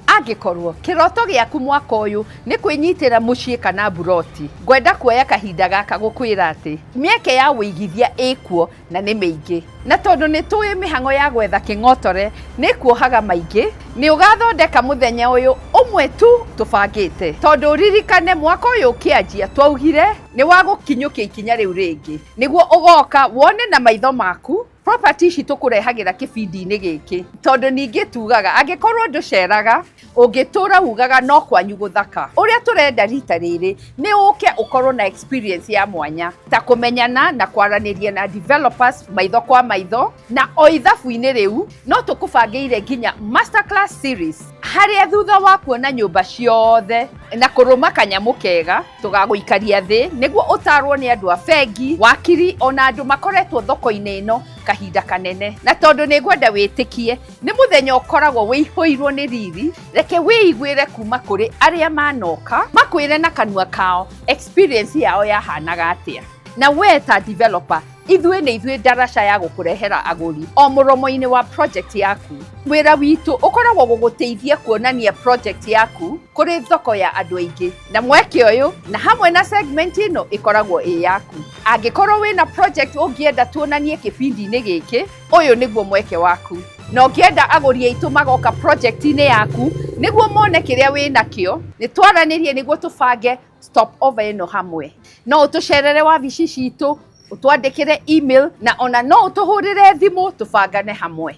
Angĩkorwo kĩroto gĩaku mwaka ũyũ nĩ kwĩnyitĩra mũciĩ kana mburoti, ngwenda kuoya kahinda gaka gũkwĩra atĩ mĩeke ya wĩigithia ĩkuo na nĩ mĩingĩ, na tondũ nĩ tũĩ mĩhang'o ya gwetha kĩng'otore nĩ kuohaga maingĩ, nĩ ũgathondeka mũthenya ũyũ ũmwe tu tũbangĩte, tondũ ũririkane mwaka ũyũ ũkĩanjia twaugire nĩ wa gũkinyũkia ikinya rĩu rĩngĩ, nĩguo ũgoka wone na maitho maku property ici tũkũrehagĩra kĩbindi-inĩ gĩkĩ, tondũ ningĩ tugaga angĩkorwo ndũceraga ũngĩtũra ugaga no kwanyu gũthaka. Ũrĩa tũrenda rita rĩrĩ nĩ ũke ũkorwo na experience ya mwanya ta kũmenyana na kwaranĩria na developers maitho kwa maitho, na o ithabu-inĩ rĩu no tũkũbangĩire nginya masterclass series harĩa thutha wa kuona nyũmba ciothe na kũrũma kanyamũ kega tũgagũikaria thĩ nĩguo ũtarwo nĩ andũ a bengi, wakiri ona andũ makoretwo thoko-inĩ ĩno kahinda kanene. Na tondũ nĩ ngwenda wĩtĩkie nĩ mũthenya ũkoragwo wĩihũirwo nĩ riri, reke wĩiguĩre kuma kũrĩ arĩa manoka makwĩre na kanua kao experience yao yahanaga atĩa. Na we ta developer, ithuĩ nĩ ithuĩ ndaraca ya gũkũrehera agũri o mũromo-inĩ wa project yaku. Wĩra witũ ũkoragwo gũgũteithia kuonania project yaku kũrĩ thoko ya andũ aingĩ, na mweke ũyũ na hamwe na segment ĩno ĩkoragwo ĩ yaku. Angĩkorwo wĩna project ũngĩenda tuonanie kĩbindi-inĩ gĩkĩ, ũyũ nĩguo mweke waku. Na ũngĩenda agũri aitũ magoka project-inĩ yaku nĩguo mone kĩrĩa wĩnakĩo, nĩ twaranĩrie nĩguo tũbange stop over ĩno hamwe. No ũtũcerere wabici citũ, ũtwandĩkĩre email, na ona no ũtũhũrĩre thimũ tũbangane hamwe.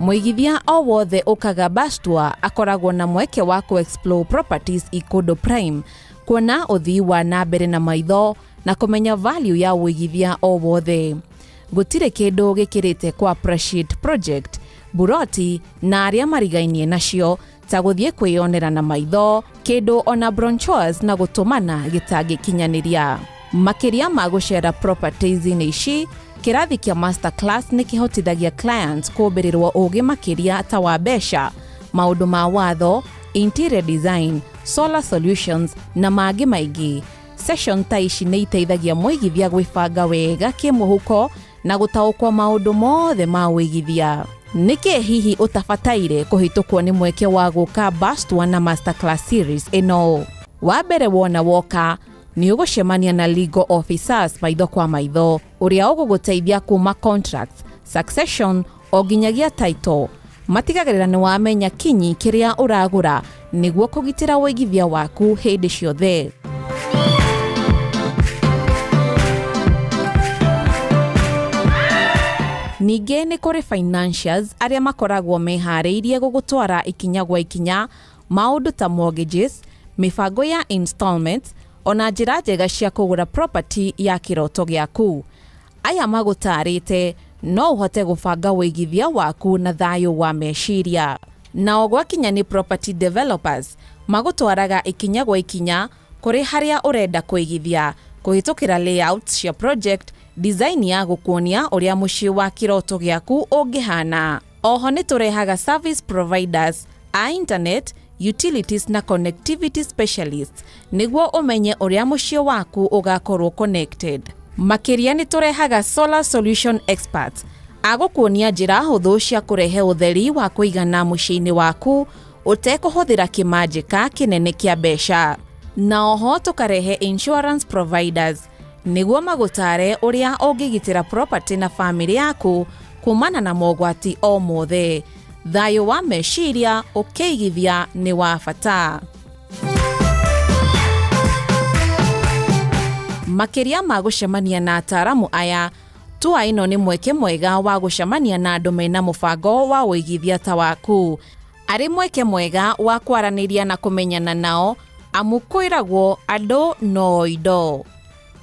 Mũigithia o wothe ũkaga Bastua akoragwo na mweke wa kũ explore properties Ikundo Prime, kuona ũthii wa na mbere na maitho na kũmenya value ya ũigithia o wothe. Gũtirĩ kĩndũ gĩkĩrĩte kũ appreciate project, buroti na arĩa marigainie nacio ta gũthiĩ kwĩyonera na maitho kĩndũ ona brochures na gũtũmana gĩtangĩkinyanĩria. Makĩria ma gũcera properties-inĩ ici, kĩrathi kĩa masterclass nĩ kĩhotithagia clients kũmbĩrĩrwo ũgĩ makĩria ta wa mbeca, maũndũ ma watho, interior design, solar solutions na mangĩ maingĩ. Session ta ici nĩ iteithagia mũigithia gwĩbanga wega kĩmũhuko na gũtaũkwo maũndũ mothe ma ũigithia. Nĩkĩ hihi ũtabataire kũhĩtũkwo nĩ mweke wa gũka Bastua na masterclass series ĩno? Wa mbere wona woka nĩ ũgũcemania na legal officers maitho kwa maitho ũrĩa ũgũgũteithia kuma contracts, succession o nginyagia title. Matigagĩrĩra nĩ wamenya kinyi kĩrĩa ũragũra nĩguo kũgitĩra ũigithia waku hĩndĩ ciothe. Ningĩ nĩ kũrĩ financiers arĩa makoragwo meharĩirie gũgũtwara ikinya gwa ikinya maũndũ ta mortgages, mĩbango ya installments ona njĩra njega cia kũgũra property ya kĩroto gĩaku. Aya magũtarĩte no ũhote gũbanga ũigithia waku na thayũ wa meciria. Nao gwakinya nĩ property developers magũtwaraga ikinya gwa ikinya kũrĩ harĩa ũrenda kũigithia kũhĩtũkĩra layouts cia project, design ya gũkuonia ũrĩa mũciĩ wa kĩroto gĩaku ũngĩhana. Oho nĩ tũrehaga service providers a internet, utilities na connectivity specialists nĩguo ũmenye ũrĩa mũciĩ waku ũgakorwo connected. Makĩria nĩ tũrehaga solar solution experts agũkuonia njĩra hũthũ cia kũrehe ũtheri wa kũigana mũciĩ-inĩ waku ũtekũhũthĩra kĩmanjĩka kĩnene kĩa mbeca. Na oho tũkarehe insurance providers nĩguo magũtare ũrĩa ũngĩgitĩra property na famĩlĩ yaku kumana na mogwati o mothe. Thayũ wa meciria ũkĩigithia nĩ wa bata. Makĩria ma gũcemania na ataaramu aya, tua ĩno nĩ mweke mwega wa gũcemania na andũ mena mũbango wa ũigithia ta waku. Arĩ mweke mwega wa kwaranĩria na kũmenyana nao, amu kwĩragwo andũ no indo.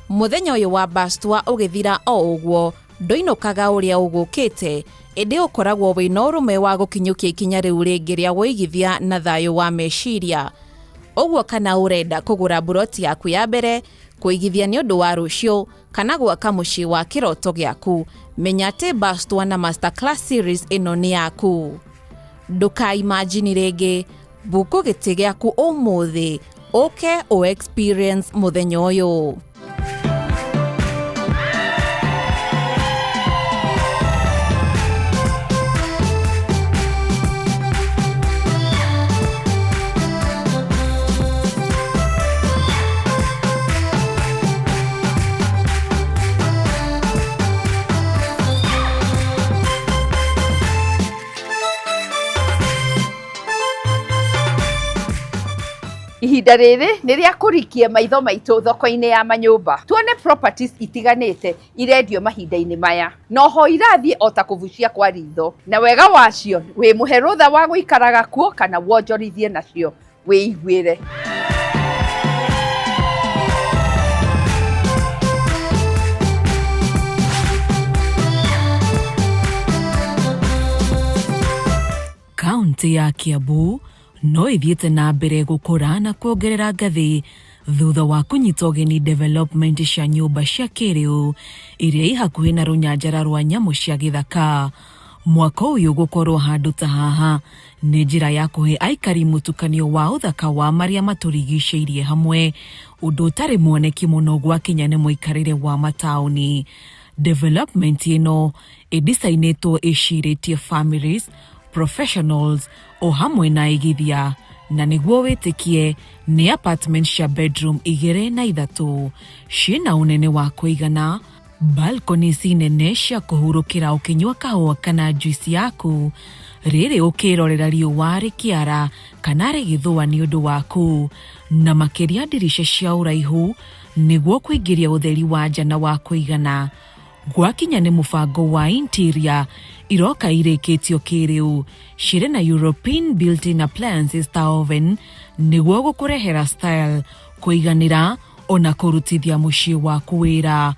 Mũthenya ũyũ wa bus tour ũgĩthira o ũguo, ndũinũkaga ũrĩa ũgũkĩte, ĩndĩ ũkoragwo wĩna ũrũme wa gũkinyũkia ikinya rĩu rĩngĩ rĩa ũigithia na thayũ wa meciria. Ũguo kana ũrenda kũgũra mburoti yaku ya mbere, kũigithia nĩ ũndũ wa rũciũ, kana gwaka mũciĩ wa kĩroto gĩaku, menya atĩ bus tour na masterclass series ĩno nĩ yaku. Ndũkaimajini rĩngĩ, mbuku gĩtĩ gĩaku ũmũthĩ, ũke ũ experience mũthenya ũyũ. Ihinda rĩrĩ nĩ rĩa kũrikia maitho maitũ thoko-inĩ ya manyũmba, tuone properties itiganĩte irendio mahinda-inĩ maya, na oho irathiĩ o ta kũbucia kwa ritho, na wega wacio wĩ mũhe rũtha wa gũikaraga kuo kana wonjorithie nacio wĩiguĩre. Kaunti ya Kiambu no ĩthiĩte na mbere gũkũra na kuongerera ngathĩ thutha wa kũnyita ũgeni development cia nyũmba cia kĩrĩu iria i hakuhĩ na rũnyanjara rwa nyamũ cia gĩthaka. Mwaka ũyũ gũkorwo handũ ta haha nĩ njĩra ya kũhe aikari mũtukanio wa ũthaka wa marĩa matũrigicĩirie hamwe, ũndũ ũtarĩ mwoneki mũno gwakinya nĩ mũikarĩre wa mataũni. Development ĩno ĩdicainĩtwo ĩcirĩtie families, professionals o hamwe na aigithia, na nĩguo wĩtĩkie nĩ apartment cia bedroom 2 na 3 ciĩna ũnene wa kũigana, balconies nene cia kũhurũkĩra ũkĩnyua kahũa kana juice yaku, rĩrĩ ũkĩrorera riũa rĩkĩara kana rĩgĩthũa nĩ ũndũ waku, na makĩria ndirica cia ũraihu nĩguo kũingĩria ũtheri wa nja na wa kũigana. Gwakinya nĩ mũbango wa interior iroka irĩkĩtio kĩrĩu cirĩ na European built-in appliances ta oven nĩguo gũkũrehera style, kũiganĩra ona kũrutithia mũciĩ waku wĩra.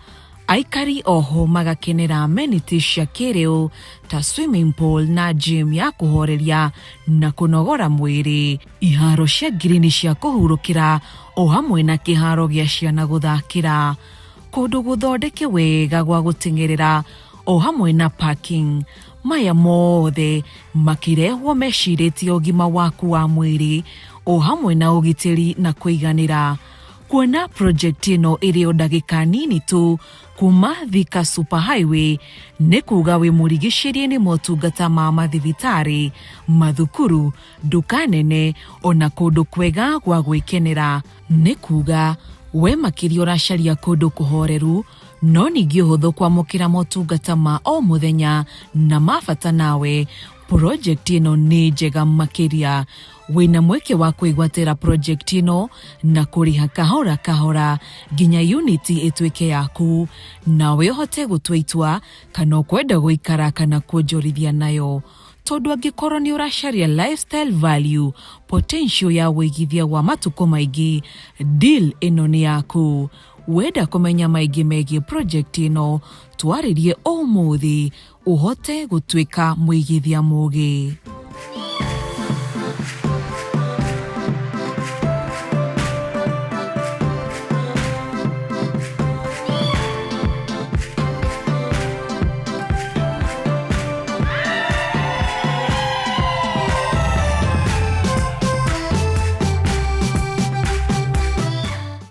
Aikari oho magakenera amenities cia kĩrĩu ta swimming pool na gym ya kũhoreria na kũnogora mwĩrĩ, iharo cia ngirini cia kũhurũkĩra o hamwe na kĩharo gĩa ciana gũthakĩra, kũndũ gũthondeke wega gwa gũteng'erera o hamwe na parking. Maya mothe makĩrehwo mecirĩtie ũgima waku wa mwĩrĩ o hamwe na ũgitĩri na kũiganĩra. Kuona project ĩno ĩrĩ o ndagĩka nini tu kuma Thika Super Highway nĩ kuga wĩ mũrigicĩrie nĩ motungata ma mathibitarĩ, mathukuru, nduka nene ona kũndũ kwega gwa gwĩkenera. Nĩ kuga we makĩria ũracaria kũndũ kũhoreru no ningĩ ũhũthũ kwamũkĩra motungata ma o mũthenya na ma bata nawe, project ĩno nĩ njega makĩria. Wĩna mweke wa kwĩgwatĩra project ĩno na kũrĩha kahora kahora nginya unit ĩtuĩke yaku, nawe ũhote gũtua itua kana ũkwenda gũikara kana kuonjorithia nayo. Tondũ angĩkorwo nĩ ũracaria lifestyle value, potential ya ũigithia wa matukũ maingĩ, deal ĩno nĩ yaku. Wenda kũmenya maingĩ megiĩ project ĩno, twarĩrie ũmũthĩ ũhote gũtuĩka mũigithia mũgĩ.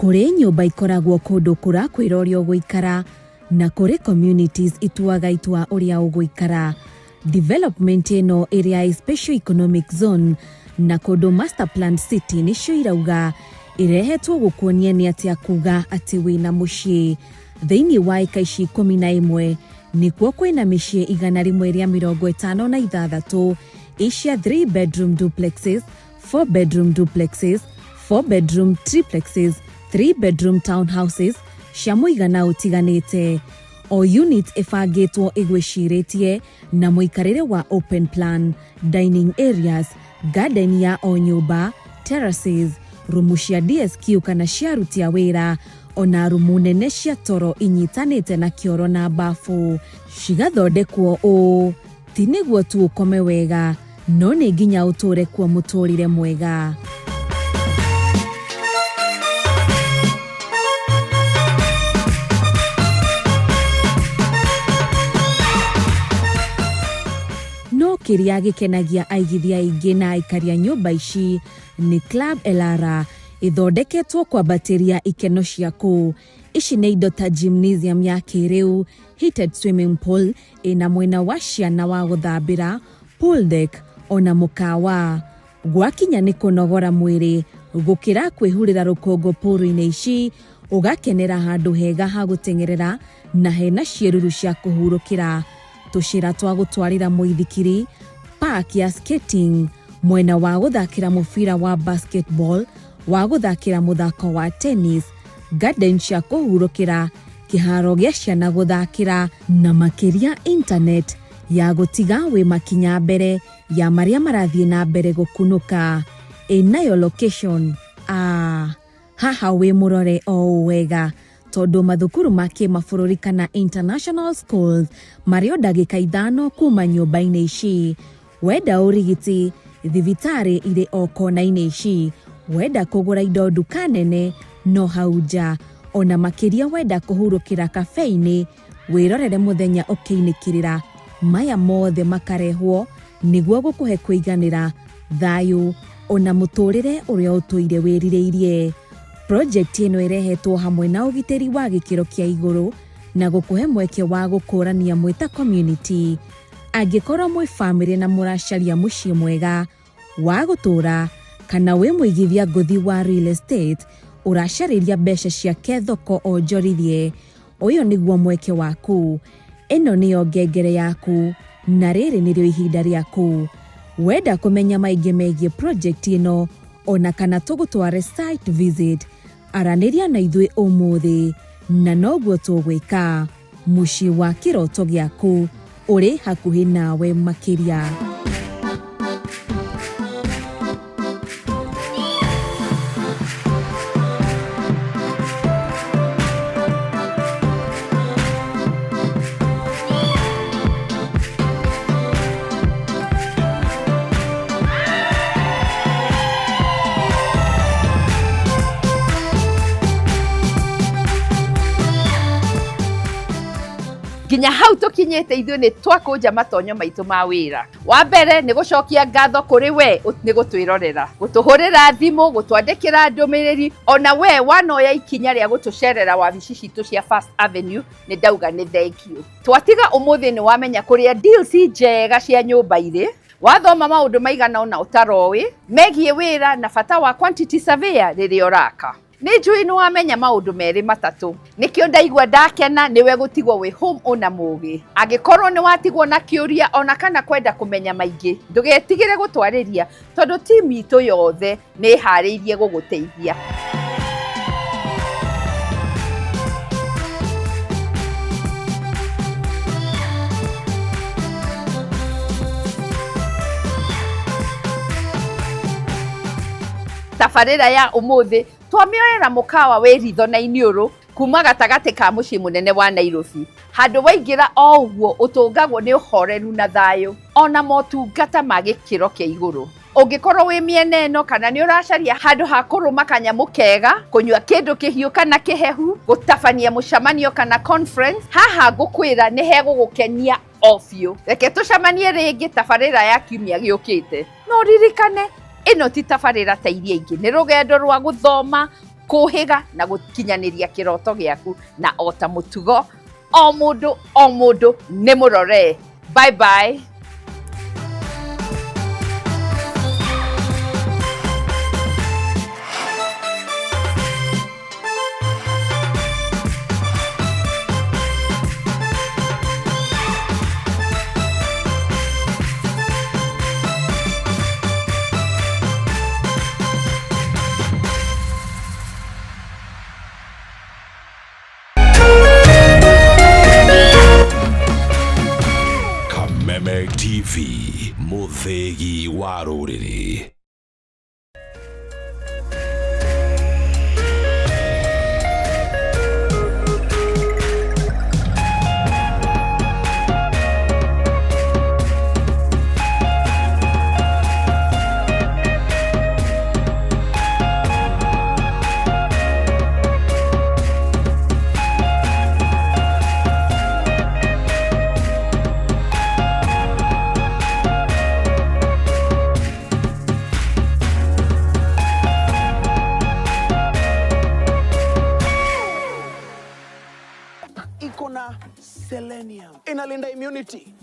Kũrĩ nyũmba ikoragwo kũndũ kũrakwĩra ũrĩa ũgũikara, na kũrĩ communities ituaga itua ũrĩa ũgũikara. Development ĩno ĩrĩa ĩ Special Economic Zone na kũndũ Master Plan City nĩcio irauga Ĩrehetwo gũkuonia nĩ atĩa kuga atĩ wĩna mũciĩ. Thĩinĩ wa ĩka ici 11 nĩkuo kwĩna mĩciĩ 156 icia 3 bedroom duplexes, 4 bedroom duplexes, 4 bedroom triplexes, 3 bedroom townhouses cia mũigana ũtiganĩte. O unit ĩbangĩtwo ĩgwĩcirĩtie na mũikarĩre wa open plan, dining areas, garden ya o nyũmba, terraces, rumu cia DSQ kana cia aruti a wĩra, ona rumu nene cia toro inyitanĩte na kĩoro na bafu. Cigathondekwo ũũ ti nĩguo tu ũkome wega, no nĩ nginya ũtũũre kuo mũtũũrĩre mwega. No kĩrĩa gĩkenagia aigithia aingĩ na aikari a nyũmba ici nĩ Club Elara ĩthondeketwo kwambatĩria ikeno ciaku. Ici nĩ indo ta gymnasium ya kĩrĩu, heated swimming pool ĩna mwena wa ciana wa gũthambĩra, pool deck ona mũkawa. Gwakinya nĩ kũnogora mwĩrĩ gũkĩra kwĩhurĩra rũkũngũ pool-inĩ ici, ũgakenera handũ hega ha gũteng'erera na hena ciĩruru cia kũhurũkĩra, tũcĩra twa gũtwarĩra mũithikiri, park ya skating, mwena wa gũthakĩra mũbira wa basketball, wa gũthakĩra mũthako wa tennis, garden cia kũhurũkĩra, kĩharo gĩa ciana gũthakĩra, na makĩria internet ya gũtiga wĩ makinya mbere ya marĩa marathiĩ na mbere gũkunũka. Ĩnayo location ah, haha wĩ mũrore o ũũ wega tondũ mathukuru ma kĩmabũrũri kana international schools marĩ o ndagĩka 5 kuma nyũmba-inĩ ici. Wenda ũrigiti, thibitarĩ irĩ o kona-inĩ ici. Wenda kũgũra indo nduka nene no hau nja. Ona makĩria wenda kũhurũkĩra kafe-inĩ wĩrorere mũthenya ũkĩinĩkĩrĩra. Maya mothe makarehwo nĩguo gũkũhe kũiganĩra, thayũ ona mũtũrĩre ũrĩa ũtũire wĩrirĩirie. Project ĩno ĩrehetwo hamwe na ũgitĩri wa gĩkĩro kĩa igũrũ na gũkũhe mweke wa gũkũrania mwĩ ta community. Angĩkorwo mwĩ famĩlĩ na mũracaria mũciĩ mwega wa gũtũũra kana wĩ mũigithia ngũthi wa real estate ũracarĩria mbeca ciake thoko onjorithie, ũyũ nĩguo mweke waku. Ĩno nĩyo ngengere yaku na rĩrĩ nĩrĩo ihinda rĩaku. Wenda kũmenya maingĩ megiĩ project ĩno ona kana tũgũtware site visit, aranĩria na ithuĩ ũmũthĩ na noguo tũgwĩka. Mũciĩ wa kĩroto gĩaku ũrĩ hakuhĩ nawe makĩria. Nginya hau tũkinyĩte ithuĩ nĩ twakũnja matonyo maitũ ma wĩra. Wa mbere nĩ gũcokia ngatho kũrĩ we nĩ gũtwĩrorera, gũtũhũrĩra thimũ, gũtwandĩkĩra ndũmĩrĩri, ona we wanoya ikinya rĩa gũtũcerera wabici citũ cia First Avenue, nĩ ndauga nĩ thank you. Twatiga ũmũthĩ nĩ wamenya kũrĩa deals njega cia nyũmba irĩ, wathoma maũndũ maigana ũna ũtaroĩ megiĩ wĩra na bata wa quantity surveyor rĩrĩa ũraka. Nĩ njũĩ nĩ wamenya maũndũ merĩ matatũ, nĩkĩo ndaigua ndakena nĩwe gũtigwo wĩ home owner mũgĩ. Angĩkorwo nĩ watigwo na kĩũria ona kana kwenda kũmenya maingĩ, ndũgetigĩre gũtwarĩria tondũ timu itũ yothe nĩ ĩharĩirie gũgũteithia. Tabarĩra ya ũmũthĩ twamĩoera mũkawa wĩ ritho na iniũrũ kuma gatagatĩ ka mũciĩ mũnene wa Nairobi. Handũ waingĩra o ũguo ũtũngagwo nĩ ũhoreru na thayũ ona motungata ma gĩkĩro kĩa igũrũ. Ũngĩkorwo wĩ mĩena ĩno kana nĩ ũracaria handũ ha kũrũma kanyamũ kega, kũnyua kĩndũ kĩhiũ kana kĩhehu, gũtabania mũcemanio kana conference, haha ngũkwĩra nĩ hegũgũkenia o biũ. Reke tũcemanie rĩngĩ tabarĩra ya kiumia gĩũkĩte. No ririkane ĩno ti tabarĩra ta iria ingĩ, nĩ rũgendo rwa gũthoma, kũhĩga na gũkinyanĩria kĩroto gĩaku, na o ta mũtugo o mũndũ o mũndũ nĩ mũrore. Bye bye. Mũthĩgi wa rũrĩrĩ. Iko na selenium, inalinda immunity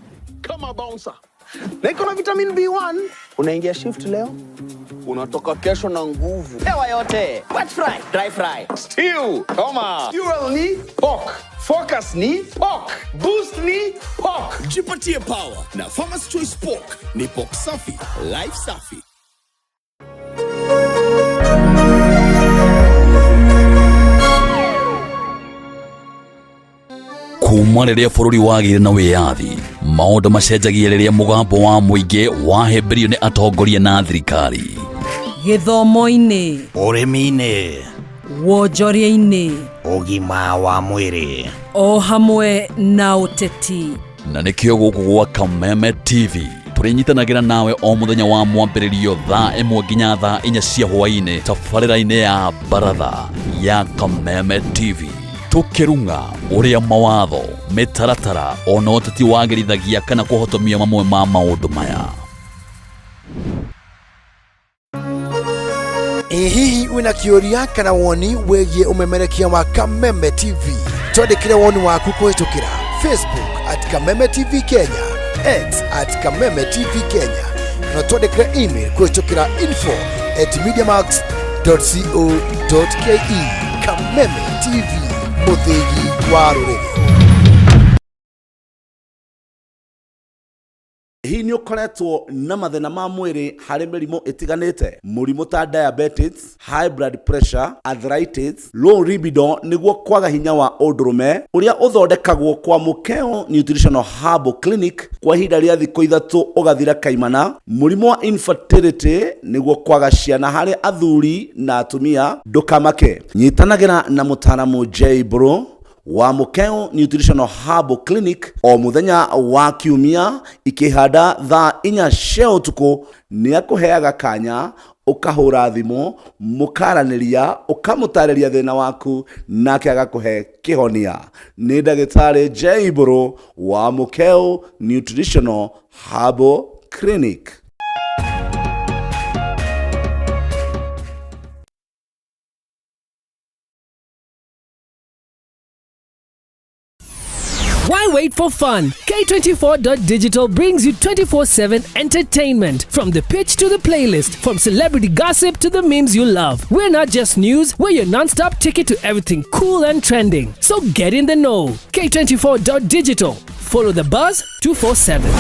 kama bouncer, na iko na vitamin B1. Unaingia shift leo, unatoka kesho na nguvu. Hewa yote. Wet fry, dry fry. Stew, toma. Fuel ni pork. Focus ni pork. Boost ni pork. Jipatie power na Farmer's Choice Pork. Ni pork safi, life safi. Kuma rĩrĩa bũrũri wagĩire na wĩyathi, maũndũ macenjagia rĩrĩa mũgambo wa mũingĩ wahĩmbĩrio nĩ atongoria na thirikari. Gĩthomo-inĩ, ũrĩmi-inĩ, wonjoria-inĩ, ũgima wa mwĩrĩ, o hamwe na ũteti. Na nĩkĩo gũkũ gwa Kameme TV tũrĩnyitanagĩra nawe o mũthenya wa mwambĩrĩrio thaa 1 nginya thaa 4 cia hwaĩ-inĩ tabarĩra-inĩ ya baratha ya Kameme TV, tũkĩrung'a ũrĩa mawatho, mĩtaratara ona ũteti wagĩrithagia kana kũhotomia mamwe ma maũndũ maya. Ĩ hihi wĩna kĩũria kana woni wĩgiĩ ũmemerekia wa Kameme TV? Twandĩkĩre woni waku kũhĩtũkĩra Facebook at Kameme TV Kenya, X at Kameme TV Kenya, na twandĩkĩre email kũhĩtũkĩra info@mediamax.co.ke. Kameme TV, mũthĩgi wa rũrĩrĩ. Hihi nĩ ũkoretwo na mathĩna ma mwĩrĩ harĩ mĩrimũ ĩtiganĩte, mũrimũ ta diabetes, high blood pressure, arthritis, low libido, nĩguo kwaga hinya wa ũndũrũme ũrĩa ũthondekagwo kwa Mũkeo Nutritional Herbal Clinic kwa ihinda rĩa thikũ 3 ũgathira kaimana, mũrimũ wa infertility, nĩguo kwaga ciana harĩ athuri na atumia, ndũkamake, nyitanagĩra na mũtaaramu J Bro wa Mũkeo Nutritional Herbal Clinic o mũthenya wa kiumia ikĩhanda thaa 4 cia ũtukũ. Nĩ akũheaga kanya ũkahũra thimũ, mũkaranĩria, ũkamũtarĩria thĩna waku nake agakũhe kĩhonia. Nĩ ndagĩtarĩ J Bro wa Mũkeo Nutritional Herbal Clinic. Why wait for fun? K24.digital brings you 24/7 entertainment. From the pitch to the playlist, from celebrity gossip to the memes you love. We're not just news, we're your non-stop ticket to everything cool and trending. So get in the know. K24.digital. Follow the buzz 247.